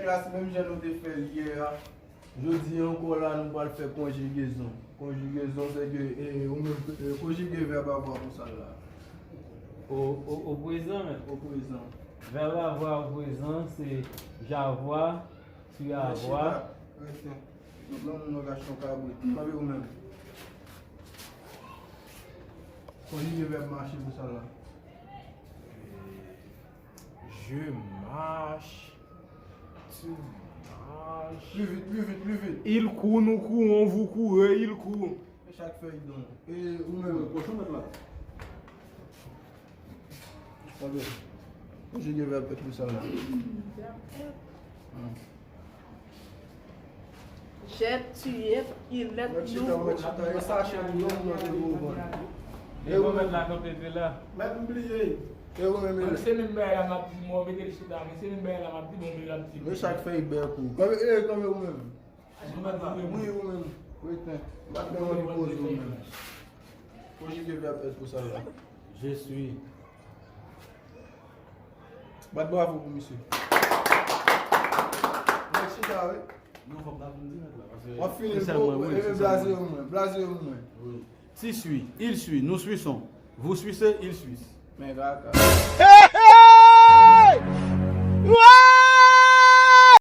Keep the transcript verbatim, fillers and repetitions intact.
Klas, menm jan nou te fè l yè a, jodi a ankò la, nou pral fè konjigezon. Konjigezon, se ke, e, ou menm, e, konjige vèb avoir pou sa la. Au, au, au présent, maître. Au présent. Vèb avoir au présent, se j'avoi, tu avois. Rete. Donk, nan moun nan ka chon kabrit. Kanpe ou menm. Konjige vèb mache pou sa la. Je marche. Tu marches. Plus vite, plus vite, plus vite. Il court, nous courons, vous courez, il court. E chak fèy don. E ou menm? Kochon mèt la. Sa byen. Konjige vèb èt pou sa la. Jet, tu es, il est, mèt chita, nou. Mèt chita, e sachè pou yon moun nan te pou vann. E ou menm? Mèt la kanpe pe la. Mèt m bliye. E ou menm? Se menm bagay la m ap di, mwen mete l chita, men se menm bagay la m ap di, mwen mete l ap di. Men chak fèy bèk ou. Kanpe, e, kanpe ou menm. Wi, ou menm. Rete. Bat men ou poze ou menm. Konjige vèb èt pou sa la. Je suis. Bat bravo pou misye. Mèt chita, wi. Non, fòk ta vin di nèg la, paske w ap fini l pou, e, blaze ou mwen, blaze ou mwen. Wi. Tu suis, il suit, nous suissons. Vous suissez, il suisse. Men kaka. Hey, hey!